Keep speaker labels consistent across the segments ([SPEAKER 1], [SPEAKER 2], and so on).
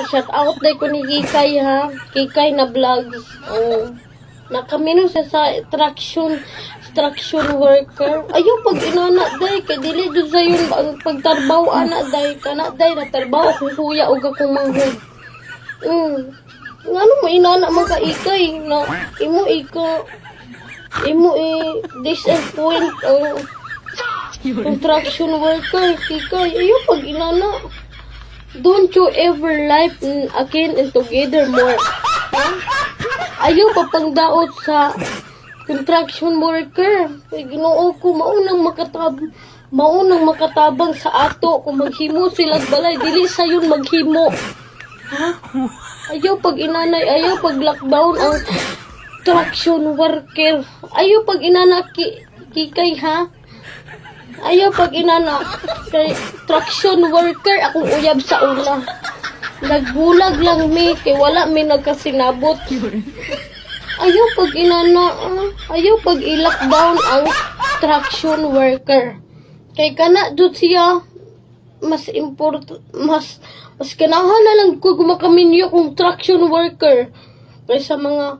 [SPEAKER 1] Shout out day ko ni Kikay, ha. Kikay na vlogs. Oh. Nakamino siya sa traction worker. Ayaw pag inana day kay dili jud sayon ang pagtarbaw ana day, kana day natarbaw akong kuya ug akong manghud. Ngano mo inana man ka, Ikay, na imo ika imo i disappoint ang construction worker, Kikay? Ayaw pag inana. Don't you ever life again and together more. Ha? Ayaw pa pangdaot sa construction worker. Kay Ginoo ko, maunang makatabang sa ato kung maghimo sila balay, dili sayon maghimo. Ha? Ayaw pag inanay, ayaw pag lockdown ang construction worker. Ayaw pag inana Kikay, ha. Ayaw pag inana kay traction worker akong uyab sa una. Nagbulag lang mi kay wala mi nagkasinabot. Ayaw pag inana, ah, ayaw pag i-lockdown ang traction worker. Kay kana jud siya mas import mas mas ganahan na lang ko makaminyo kung traction worker kaysa mga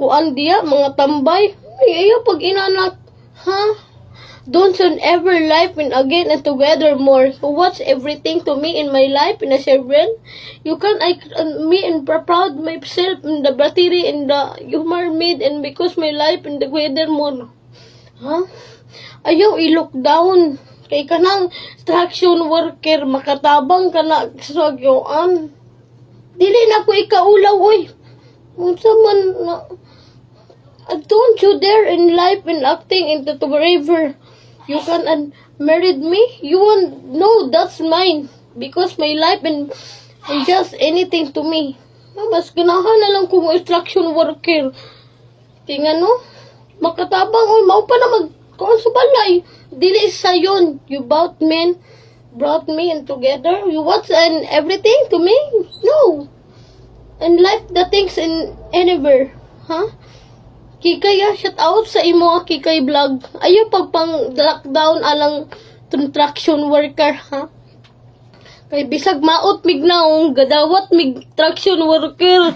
[SPEAKER 1] kuan diya, mga tambay. Ay, ayaw pag inana, ha? Don't you ever life and again and together more. So what's everything to me in my life in a children? You can I me and proud myself in the battery in the humor made and because my life in the together more. Ha? Ayaw i-lockdown. Kay kanang traction worker makatabang kana sa gyuan. Dili na ko ikaulaw, oy. Unsa man na. Don't you dare in life and acting into the river. You can and married me? You want no, that's mine. Because my life and just anything to me. Ah, mas ganahan na lang kung instruction worker. Tingnan no? Makatabang oy, mao pa na mag kuan sa balay. Dili sayon. You bought men, brought me in together. You want and everything to me? No. And life the things in anywhere. Huh? Kikay, ah, shout out sa imo, ah, Kikay vlog. Ayaw pag pang lockdown alang construction worker, ha? Kay bisag maot mig naong, gadawat mig traction worker.